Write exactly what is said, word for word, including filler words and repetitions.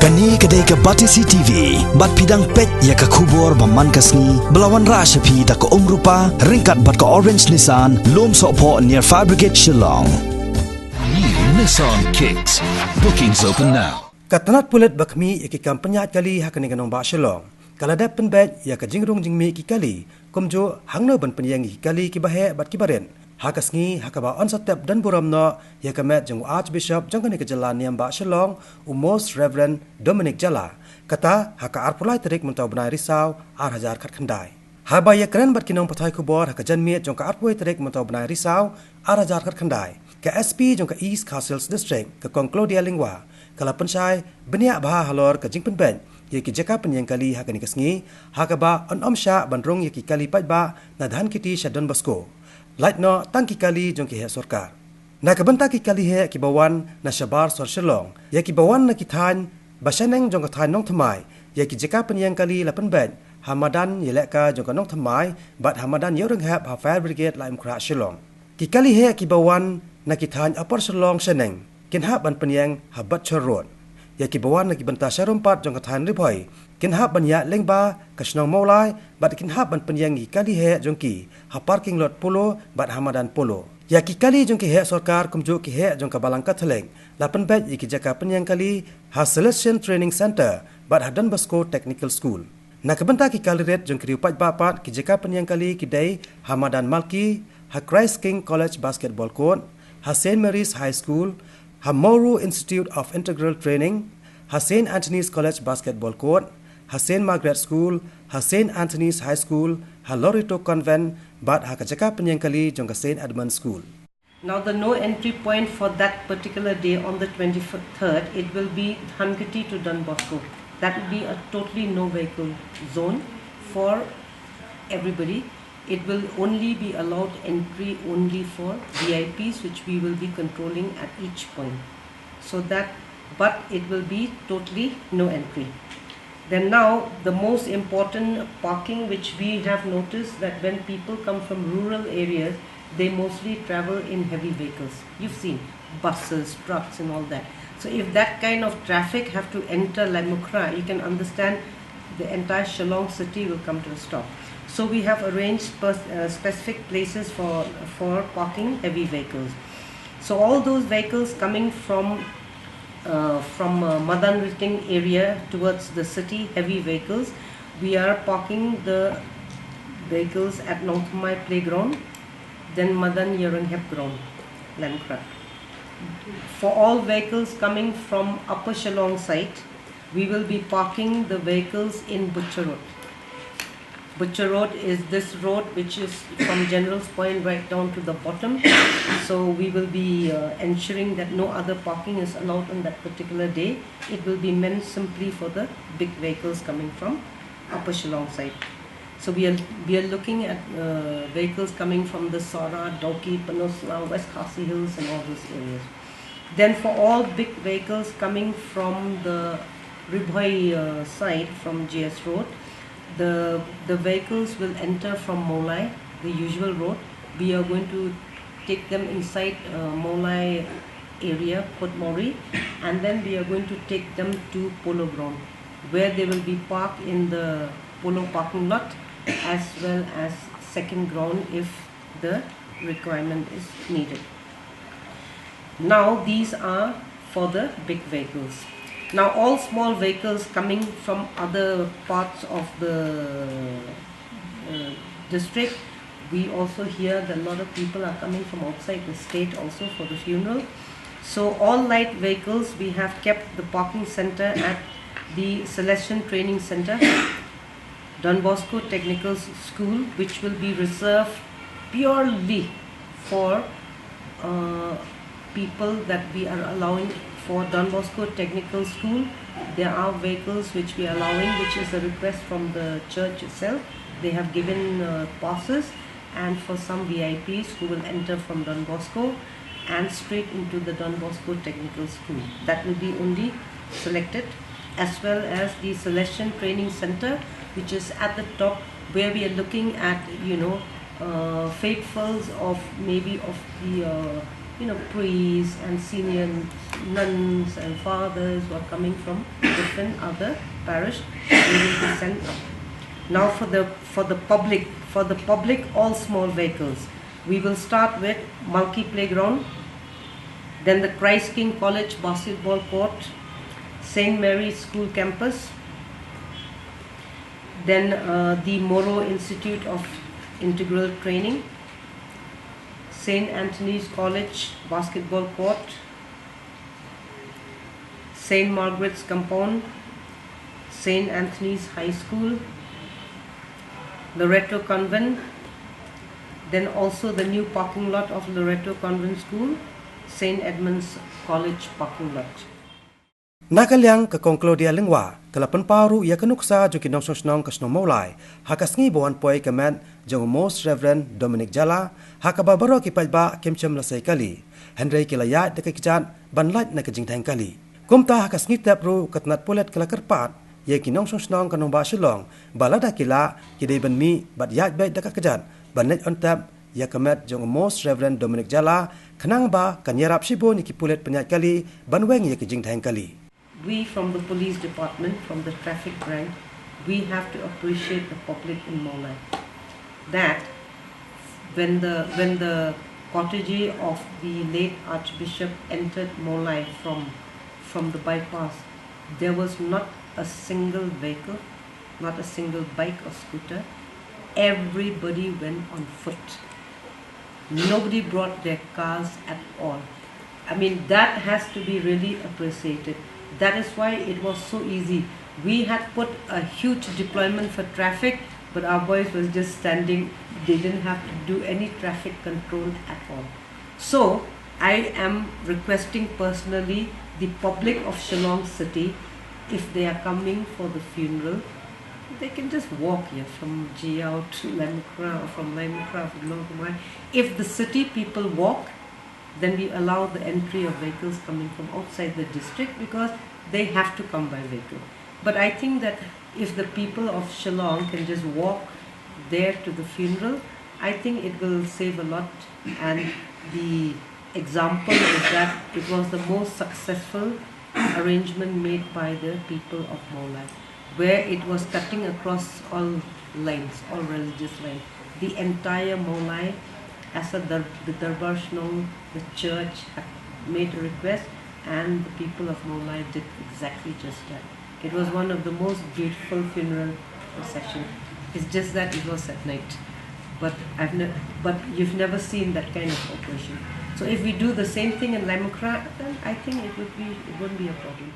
Kane ka dei ka Batesi T V, bad phi dang peit ïa ka khubor ba man ka sngi, ba la wanrah sha phi da ka Umrupa, ryngkat bad ka Orange Nissan, Lum Sohphoh near Fire Brigade Shillong. New Nissan Kicks. Bookings open now. Ka tnat pulit ba khmih ïa ki kam pynïaid kali ha kane ka nongbah Shillong ka la dep pynbeit ïa ka jingrung jingmih ki kali, kumjuh hangno ban pynïeng ïa ki kali kiba heh bad kiba rit, ha ka sngi ha kaba yn sa tep don burom noh ïa ka met jong u Archbishop jong kane ka jylla niam bah Shillong, u Most Reverend Dominic Jala, kata ha ka arphew lai tarik mynta u bnai Risaw ar hajar khatkhyndai. Haba ïakren bad ki nongpathai khubor ha ka janmiet jong ka arphew wei tarik mynta u bnai Risaw ar hajar khatkhyndai, ka S P jong ka East Khasi Hills District, ka Kong Claudia Lyngwa, ka la pynshai bniah bha halor ka jingpynbeit ïa ki jaka pynïeng kali ha kane ka sngi, ha kaba yn ym shah ban rung ïa ki kali paidbah na Dhankheti sha Don Bosco, lait noh tang ki kali jong ki heh sorkar. Na ka bynta ki kali heh kiba wan na shabar sor Shillong, ïa kiba wan na ki thaiñ ba shaneng jong ka thaiñ Nongthymmai, ïa ki jaka pynïeng kali la pynbeit ha madan Ïalehka jong ka Nongthymmai bad ha madan Ïewrynghep ha Fire Brigade Laitumkhrah Shillong. Ki kali heh kiba wan na ki thaiñ Upper Shillong shaneng kin hap ban pynïeng ha Batchor Road. Ïa kiba wan na ki bynta sharum pat jong ka thaiñ Ri Bhoi kin hap ban ïaid lyngba ka shnong Mawlai bad kin hap ban pynïeng ïa ki kali heh jong ki ha parking lot Polo bad ha madan Polo. Ïa ki kali jong ki heh sorkar kumjuh ki heh jong ka Balang Katholik la pynbeit ïa ki jaka pynïeng kali ha Salesian Training Centre bad ha Don Bosco Technical School. Na ka bynta ki kali rit jong ki riew paidbah pat, ki jaka pynïeng kali ki dei ha madan Malki, ha Christ King College Basketball Court, ha Saint Mary's High School, ha Mawruh Institute of Integral Training, ha Saint Anthony's College Basketball Court, ha Saint Margaret School, ha Saint Anthony's High School, ha Loreto Convent, bad ha ka jaka pynïeng kali jong ka Saint Edmund School. Now the no entry point for that particular day on the twenty-third, it will be Dhankheti to Don Bosco. That will be a totally no vehicle zone for everybody. It will only be allowed entry only for V I Ps, which we will be controlling at each point. So that, but it will be totally no entry. Then now, the most important parking which we have noticed, that when people come from rural areas, they mostly travel in heavy vehicles. You've seen buses, trucks and all that. So if that kind of traffic have to enter Laitumkhrah, you can understand the entire Shillong city will come to a stop. So we have arranged pers-, uh, specific places for, for parking heavy vehicles. So all those vehicles coming from, uh, from, uh, Madan Riting area towards the city, heavy vehicles, we are parking the vehicles at Nongthymmai Playground, then Madan Ïewrynghep Ground, Laitumkhrah. For all vehicles coming from Upper Shillong side, we will be parking the vehicles in Butcher Road. Butcher Road is this road which is from General's Point right down to the bottom. So we will be, uh, ensuring that no other parking is allowed on that particular day. It will be meant simply for the big vehicles coming from Upper Shillong side. So we are, we are looking at, uh, vehicles coming from the Sohra, Dawki, Pynursla, West Khasi Hills and all those areas. Then for all big vehicles coming from the Ri Bhoi, uh, side, from G S Road, the, the vehicles will enter from Mawlai, the usual road. We are going to take them inside, uh, Mawlai area, Port Mauri, and then we are going to take them to Polo Ground, where they will be parked in the Polo parking lot as well as second ground if the requirement is needed. Now these are for the big vehicles. Now all small vehicles coming from other parts of the, uh, district, we also hear that a lot of people are coming from outside the state also for the funeral. So all light vehicles, we have kept the parking center at the Salesian Training Center, Don Bosco Technical S-, School, which will be reserved purely for, uh, people that we are allowing for Don Bosco Technical School. There are vehicles which we are allowing, which is a request from the church itself. They have given, uh, passes, and for some V I Ps who will enter from Don Bosco and straight into the Don Bosco Technical School. That will be only selected, as well as the Salesian Training Center, which is at the top, where we are looking at, you know, uh, faithfuls of maybe of the, uh, you know, priests and senior nuns and fathers who are coming from different other parish, they will be sent up. Now for the, for the public, for the public, all small vehicles. We will start with Monkey Playground, then the Christ King College basketball court, Saint Mary's School campus, then uh, the Moro Institute of Integral Training, Saint Anthony's College basketball court, Saint Margaret's Compound, Saint Anthony's High School, Loreto Convent, then also the new parking lot of Loreto Convent School, Saint Edmund's College parking lot. Na ka liang ka Kong Claudia Lyngwa ka la pynpaw ruh ïa ka nuksa jong ki nongshong shnong ka shnong Mawlai ha ka sngi ba wan poi ka met jong u Most Reverend Dominic Jala, ha kaba baroh ki paidbah kim shym la sei kali, hynrei ki la ïaid da ka kjat ban lait na ka jingdheng kali. Kumta ha ka sngi tep ruh ka tnat pulit ka la kyrpad ïa ki nongshong shnong ka nongbah Shillong ba lada ki lah ki dei ban mih bad ïaid beit da ka kjat ban leit on tep ïa ka met jong u Most Reverend Dominic Jala, khnang ba kan ïarap shibun ïa ki pulit pynïaid kali ban weng ïa ki jingdheng kali. We from the police department, from the traffic branch, we have to appreciate the public in Mawlai. That when the, when the cortege of the late Archbishop entered Mawlai from, from the bypass, there was not a single vehicle, not a single bike or scooter. Everybody went on foot. Nobody brought their cars at all. I mean, that has to be really appreciated. That is why it was so easy. We had put a huge deployment for traffic, but our boys was just standing. They didn't have to do any traffic control at all. So, I am requesting personally the public of Shillong City, if they are coming for the funeral, they can just walk here from Jaiaw to Laitumkhrah or from Laitumkhrah to Nongthymmai. If the city people walk, then we allow the entry of vehicles coming from outside the district because they have to come by vehicle. But I think that if the people of Shillong can just walk there to the funeral, I think it will save a lot. And the example is that it was the most successful arrangement made by the people of Mawlai, where it was cutting across all lines, all religious lines. The entire Mawlai, as a Dar- the Darbar Shnong, the church had made a request, and the people of Mawlai did exactly just that. It was one of the most beautiful funeral procession. It's just that it was at night. But I've ne- but you've never seen that kind of operation. So if we do the same thing in Laitumkhrah, then I think it would be it wouldn't be a problem.